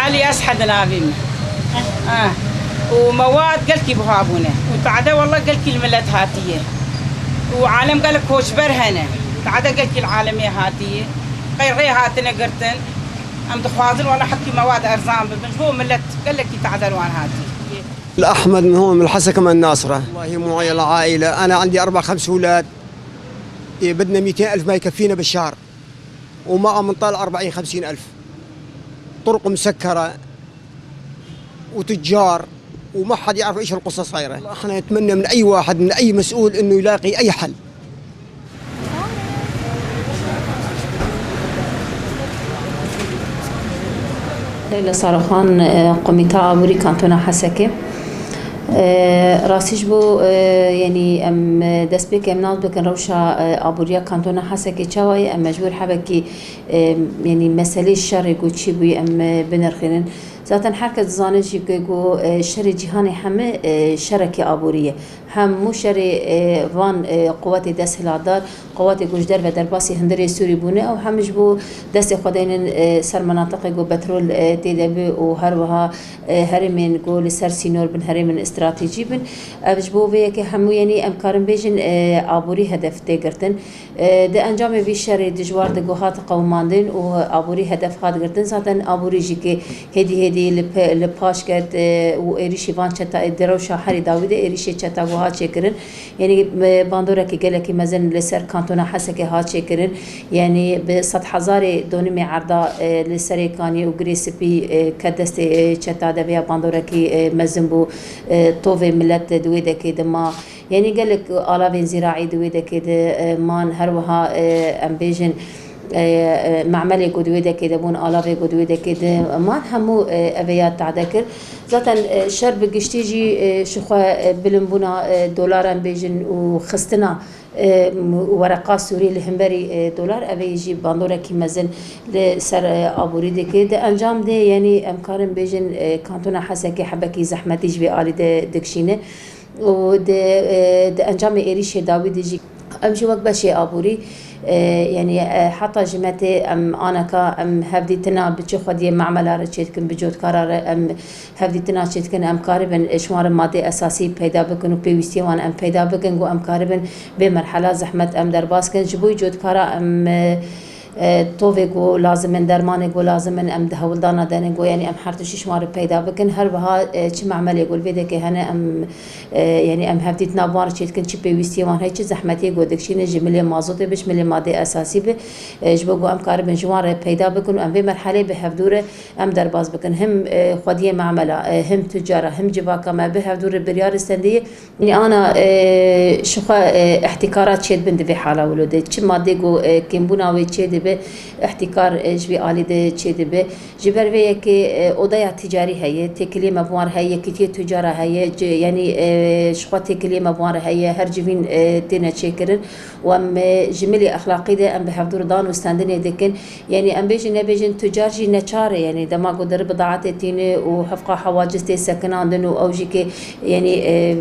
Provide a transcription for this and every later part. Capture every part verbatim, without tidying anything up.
Elî Eshed navî min. Ah. Û mewad gelkî buha bûne. Û tade wela gelkî li milet hatiye. Û alem gelek koçber hene. Tade gelkî li alemê hatiye. Qey rê hatine girtin. Em dixwazin wela heqî mewad erzan bibin. Ji bo milet gelekî tade li wan hatiye. الأحمد من هون، من الحسكة، من الناصرة. والله مو عيال عائلة، أنا عندي أربع خمس أولاد. إيه، بدنا ميتين ألف ما يكفينا بالشهر. وما عم نطالع أربعين خمسين ألف. طرق مسكرة وتجار وما حد يعرف إيش القصة صايرة. احنا نتمنى من أي واحد، من أي مسؤول، إنه يلاقي أي حل. Leyla Saroxan, e, Komîta Aborî Kantona Hesekê. E, rastî ji bo, e, yanî em, e, destpêkê em nas bikin rewşa, e, aboriya Kantona Hesekê çawa ye, em mecbûr hebekî, e, yanî meselê şerê ku çî bûyî em, e, binirxînin. Zaten her kes dizane jî ku, ku, e, şerê cîhanê heme, e, şerekî aborî ye. Hemû şerê, e, van, e, quwetê desthilatdar, quwetê ku ji derve derbasî hundirê Sûrî bûne, ew hemû ji bo destê xwe deynin, e, ser menatiqê ku petrol, e, tê de be û her wiha, e, herêmên ku li ser sînor bin, herêmên stratejî bin. Ev ji bo vê yekê hemû, yanî em karin bêjin, e, aborî hedef tê girtin. E, di encamê vî şerê dijwar de ku hat qewimandin û aborî hedef hat girtin, zaten aborî jî kê hêdî hêdî li pe-, li paş ket, e, û êrîşî van çeta, e, di rewşa herî dawî de êrîşê çeta ku hat çêkirin. Yanî, e, bandorekî gelekî mezin li ser kantona Hesekê hat çêkirin. Yanî bi sed hezarê donimê erda, e, li Serê Kaniyê û Girê Spî, e, ket destê, e, çeta de, vêya bandorekî, e, mezin bû, e, tovê milet di wê dekê de ma. Yanî gelek alavên zîraî di wê dekê de, e, man, her wiha, e, em bêjin, e, e, me'melê ku di wê dekê de bûn, alavê ku di wê dekê de man, hemû, e, ev ya tade kir. Zaten, e, şer bi giştî jî, e, ji xwe, e, bilimbûna, e, dolar em bêjin û xistina, e, wereqa Sûrî li hemberî, e, dolar, ev jî bandorekî mezin li ser, e, aborî dike. Di encam de, yanî em karin bêjin, e, kantona Hesekê hebekî zehmetî ji vê alî de dikişîne. Û di, e, di encamê êrîşê dawî de jî em jî wek beşê aborî, e, yanî, e, heta ji metê em aneka em hevdîtina bi çi xwediyê memela re çêdikin, bi cotkara re em hevdîtina çêdikin, em karibin, e, ji wan re madê esasî peyda bikin û pêwîstiyê wan em peyda bikin, ku em karibin vê merhela zehmet em derbas kin. Ji bo cotkara em, e, e, tovê ku lazim in, dermanê ku lazim in, em di hewldana de ne, ku, yanî, em her tiştî ji wan re peyda bikin. Her wiha, e, çi me'melê ku li vê dekê hene, em, e, yanî, em hevdîtina bi wan re çêdikin, çi pêwîstiyê wan heye, çi zehmetiyê ku dikişînin, ji milê mazotê be, ji milê madê esasî be, e, ji bo ku em karibin ji wan re peyda bikin û em vê merhelê bi hevdû re em derbas bikin. Him, e, xwediyê me'mela, e, him tucara, him civaka me bi hevdû re biryarê stendiyê. Yanî ana, e, ji xwe, e, îhtîkarat çêdibin di vê hala wilo de. Çi madê ku, e, kêmbûna wê çêdibe, îhtîkar, e, ji vî alî de çêdibe. Ji ber vê yekê, e, odeya ticarî heye, têkiliyê me bi wan re heye, yekîtiyê tucara heye, ci-, yanî, e, ji xwe têkiliyê me bi wan re heye, her civîn, e, têne çêkirin. Û em, e, ji milê exlaqî de em bi hevdû re dan û stendinê dikin. Yanî em bêjin nebêjin tucar jî neçar e. Yanî dema ku diri bidaetê tîne û hevqa hewaciz tê sekinandin û ew jî ke yanî, e,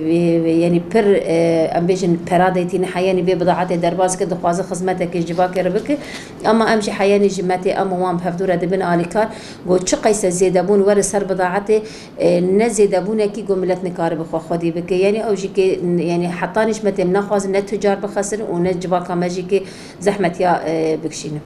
e, yanî pir, e, em bêjin pera de tîne heya, yanî vê bidaetê derbas dike, dixwaze xizmetekê ji civakê re bike. Ama em jî heya, yanî ji metê em û wan bi hevdû re dibin alîkar. Ku çi qeyse zêdebûn were ser bidaetê, e, ne zêdebûnekî ku milet nikaribe xwe xwedî bike. Yanî ew jî ke, yanî hetanî ji metê em naxwazin ne tucar bixesirin û ne civaka me jî ke zehmetiya, e, bikişînin.